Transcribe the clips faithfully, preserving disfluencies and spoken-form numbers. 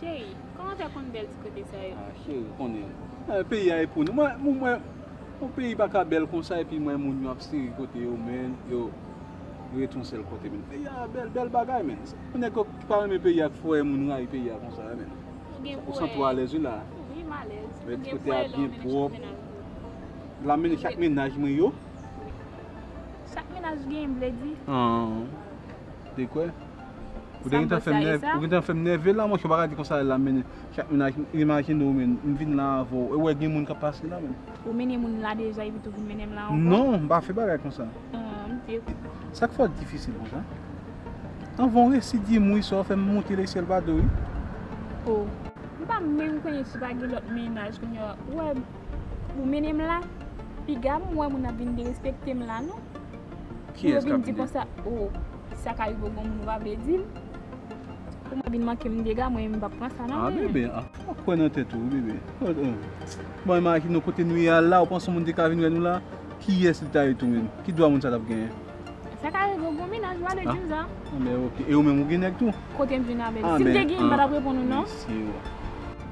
Cheri, kòman fè konn bèl ti kote sa yo? Ah, cheri, konnen. Eh, peyi a e pou nou. Mwen, mwen, mwen, yon peyi pa ka bèl konsa, epi mwen, moun yo ap sere kote yo, men, yo, yo ret yon sèl kote, men. Peyi a bèl, bèl bagay, men. Yon nèg ki pa renmen peyi a, ki fè moun rayi peyi a konsa, men. Ou gen pou wè. Ou santi w alèz, wi, la. Wi, m alèz. Men ti kote a byen pwòp. La, men chak mennaj mwen yo. Chak mennaj gen, m vle di. Ah, de kwè? Ou te gentan fè m nève, ou gentan fè m nève la, monchè, ou pa ka di konsa la, men chak mennaj, imajine w, men, m vin la avè w, e w wè gen moun k ap pase la, men. Ou mennen moun la deja, epi tou vin mennen m la ankò? Non, m pa fè bagay konsa. Ah, m te. Sa k fè w difisil konsa? Anvan w resi di m wi, sa w fè m monte lesyèl pa do wi. Oh. M pa menm konnen si pa gen lòt mennaj kounye a. Ou wè, ou mennen m la, piga m wè moun ap vin derespekte m la, non. Pou yo vin di konsa, oh, sa ka rive w gon moun ou pa vle di l. Pou mwen vin manke m dega, mwen menm m p ap pran sa nan men. Ah, bebe, ah, fò w kwè nan tèt ou, bebe. Oh, oh. Bon, imajine w kote nou ye a la, ou panse yon moun te ka vin wè nou la? Kiyès li ta ye tou menm? Ki dwa moun sa t ap genyen? Sa ka rive w gon mennaj, w ale di m sa. Ah, men ok. E ou menm, ou gen nèg tou? Kote m vin avè l? Si m te gen, m pa t ap reponn ou non. Mesye, oh.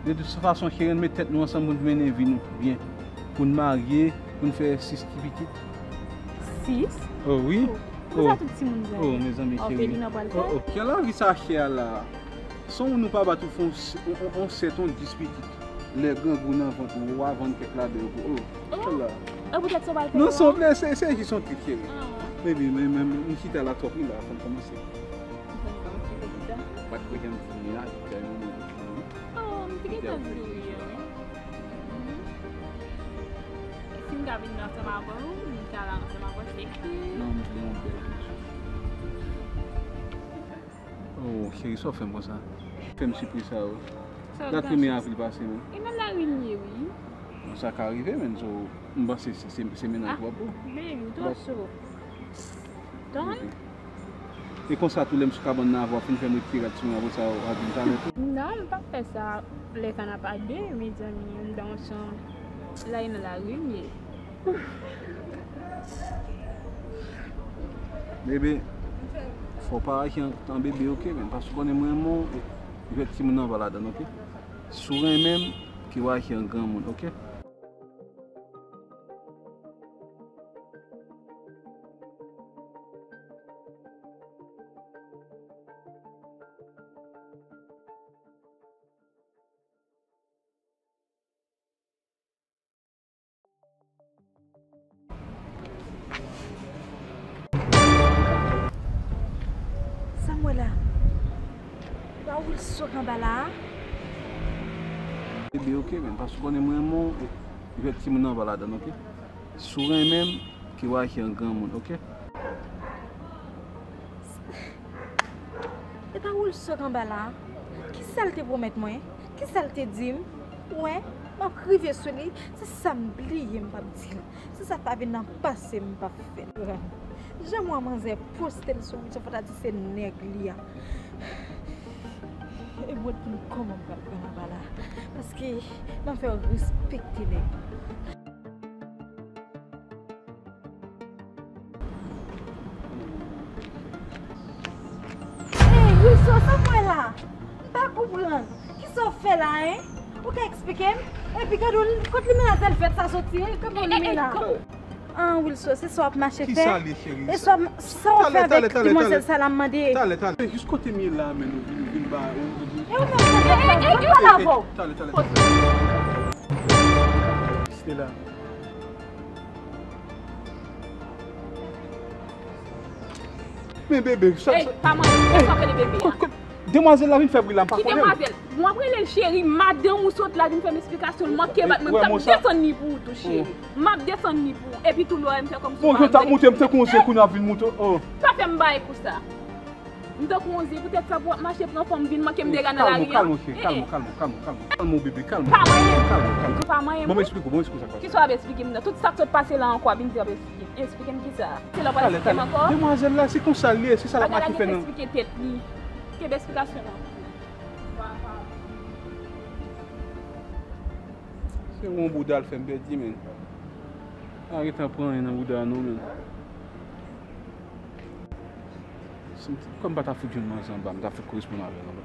De tout fason, cheri, ann met tèt nou ansanm pou n mennen vi nou byen. Pou n marye, pou n fè sis ti pitit. Sis? Oh, wi. Oh, konsa tout timoun sa yo. Oh, mezanmi, cheri. Oh, Felina pral fè. Oh, oh. Jan lavi sa chè a la. San w nou pa bat ou fè on s-, on, on, on sèt, on dis pitit. Lè grangou nan vant ou, w a vann kèk ladan yo pou ou. Oh. Kèl la. E poutèt sa w pral fè yo? Non, se, se, se jis yon trik, cheri. Ah. Baby, men, men, men, m chita la twòp wi la, fò n kòmanse. Fò n kòmanse, fò n kòmanse. Bat pou janm fini la, jodi a, yon moman pou fini. Oh, m te gentan di w wi. Mhm. Si m ka vin ansanm avè w, m ka la ansanm avè w, se klè. Non, m vle yon bèl bouch. Oh, cheri, sa w fè m konsa? Fè m sipriz sa yo. Dat ke men avril pase, men. E nan lari m ye, wi. Bon, sa ka rive, men, so, m panse se, se, se mennaj w ap bo. Baby, w twò cho. Tann. E konsa, tou lè m sou kabann nan avè w, fin fè m retire rad sou mwen, apre sa, w ap vin talè tou? Non, m p ap fè sa. Lè sa n ap a de, mezanmi, m dan yon chan. La, e nan lari m ye. Bebe, fò w pa aji an, an bebe, oke, men, paske w konnen mwen renmen w, e, jwèt timoun nan pa ladan, oke? Si w renmen m, ke w aji an granmoun, oke? Sa m wè la? Pa Wilson k anba la a? Bebe, oke, men, paske w konnen mwen renmen w, e, jwèt timoun nan pa ladan, oke? Si w renmen m, ke w aji an granmoun, oke? E pa Wilson k anba la a? Kisa l te pwomèt mwen? Kisa l te di m? Ou wè, m ap rive sou li. Se sa m bliye m p ap di l. Si sa pa vin nan pase m p ap fè l. Jan m wè manzè poste l sou Wilson, fò ta di se nèg li a. E m wè pou m kòman m pral pran anba la. Paske m ap fè w respekte nèg. Ey, Wilson, sa m wè la? M pa konprann. Kisa w fè la, en? Ou ka eksplike m? Epi gade w, kot limena zèl vèt sa soti, en? Gade w limena. Ah, Wilson, se sa w ap mache fè? Kisa l ye, cheri? E sa w, sa w fè avèk dimwazèl sa la, m mande? Talè, talè. Jis kote m ye la, men, ou vin, ou vin ba, ou, ou vin. E ou menm, sa w fè? Mwen pale avè w. Talè, talè. Stella. Men bebe, sa, ey, sa pa manyen, sa w rele bebe a? Kot, kot, demwazèl la vin fè bri la, m pa konnen l. Ki demwazèl? Bon, w ap rele l cheri, madanm ou sot la vin fè m esplikasyon, l manke bat mwen, m t ap desann li pou ou tou, cheri. M ap desann li pou ou. Epi tou lè w wè m fè kòmsi w pa wè m. Bon, jan w t ap moute, m te konn se kounye a ap vin moute, oh. Pa fè m bagay konsa. M tankou yon zen, poutèt sa pou w ap mache pran fanm vin manke m dega nan lari a? Kalm ou, cheri, kalm ou, kalm ou, kalm ou, kalm ou. Kalm ou, bebe, kalm ou. Pa manyen m. Kalm ou, kalm ou. Ou di w pa manyen m? Bon, m eksplike w, bon, m eksplike w sa k pase. Kisa w ap eksplike m nan? Tout sa k sot pase la ankò, ap vin di w ap eksplike m. Eksplike m kisa? Se lè w pral eksplike m ankò? Demwazèl la, se konsa l ye, se sa l ap mache fè nan. Bagay la gen eksplike tèt li. Kenbe eksplikasyon nan. Se yon bouda l fè m pèdi, men. Pa gentan pran anyen nan bouda a non, men. Si m t-, kòm m pa ta fout jwenn manzè anba, m ta fout koresponn avè l anba.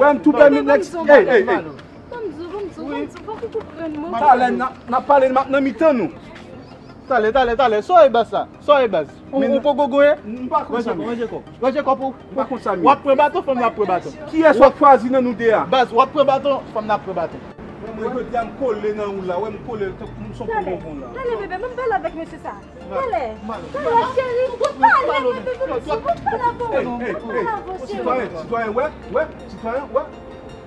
Wè, m tou pèmèt nèg. Ey, ey, ey. Ban m di w, ban m di w, ban m di w, fòk ou konprann mwen. Talè, n ap pale, m ap nan mitan nou. Talè, talè, talè. Sa w ye baz la? Sa w ye baz? Ou, ou poko gonyen? M pa konn sa, men. Ranje kò, ranje kò pou. M pa konn sa, men. W ap pran baton, fanm nan ap pran baton. Kiyès w ap chwazi nan nou de a? Baz, w ap pran baton, fanm nan ap pran baton. Mwen, jodi a, m kole nan ou la. Wè, m kole tankou m son pon bonbon la. Talè, bebe, ban m pale avèk mesye sa. Talè, talè, cheri. Ou pale, bebe, m di w, ban m pale avè w. Ey, ey, ey. Sitwayen, sitwayen, wè, wè, sitwayen, wè.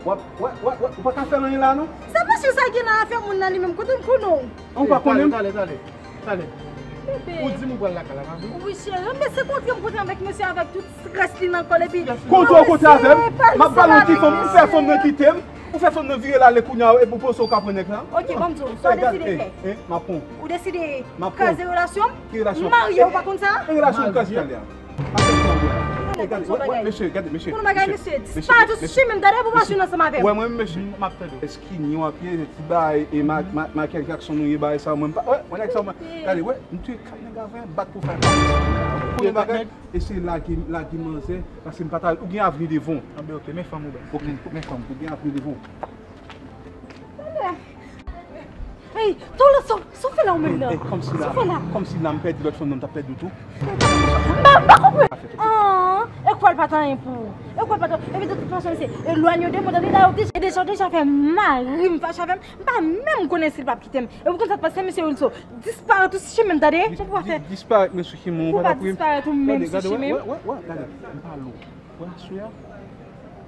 W ap, wè, wè, wè, ou pa ka fè l anyen la, non? Sa mesye sa gen nan afè moun nan li menm, kote m konnen w? Ou pa konnen m? Talè, talè, talè. Ou di m ou pral lakay la, pa vre? Wi, cheri, men se kontre m kontre avèk mesye avèk tout strès li nan kò l epi. Kontre w kontre avè m? M ap pale yon ti fanm, ou fè fanm nan kite m, ou fè fanm nan vire l ale kounye a, epi w panse w ka pran nèg la? Ok, ban m di w, sa w deside fè? M ap pran. Ou deside kraze relasyon m? Ki relasyon? M marye, ou pa konn sa? Ki relasyon m kraze talè a? Gade, wè, mesye, gade, mesye. Konnen bagay, mesye. Disparèt ou sou chimen m, tande, pou pa jwenn ansanm avè m. Wè, mwen menm, mesye. M ap tande. Eski nyon ap ye, ti bagay, e Michael Jackson nou ye, bagay sa, mwen pa, wè, wè, nèg sa, mwen, gade, wè, m touye kat nèg avè, bat pou fè pa. Konnen bagay, eseye lage, lage manzè, paske m pa ta, ou gen avni devan w. Anben, ok, men fanm ou baz. Ok, men fanm, ou gen avni devan w. Hey, Tolo, sa w fè la ou menm nan? Kòmsi la, kòmsi la m pèdi lòt fanm nan, m t ap pèdi w tou. M pa, m pa konprann. An, e kwè l pa t anyen pou ou. E kwè l pa t anyen. Epi de tout fason, se elwanye w de mwen, tande, dayè w deja, deja, deja fè mari m fache avè m. M pa menm konnen si l p ap kite m. E ou konn sa k pase, mesye Wilso? Disparèt ou sou chimen m, tande? Ou pa fè. Disparèt mwen sou chimen w, ou pa disparèt ou menm sou chimen m. Wè, wè, wè, gade, m pale w. Wè aswè a,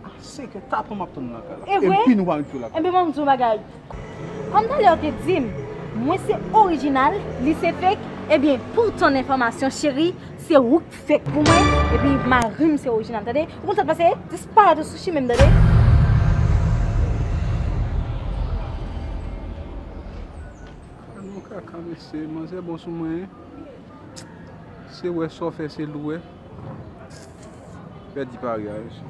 a senk è tapan m ap tann lakay la. E vre? Epi nou pa met pye lakay la. Enben, ban m di w yon bagay. Kòm talè w te di m, mwen se orijinal, li se fake, ebyen, pou w tann enfòmasyon, cheri, se ou k fake pou mwen, epi mari m se orijinal, tande? Ou konn sa k pase? Disparèt ou sou chimen m, tande? Kaka mesye, manzè bon sou mwen. Se wè sa w fè, se l ou wè. Pèdi pari a, mesye.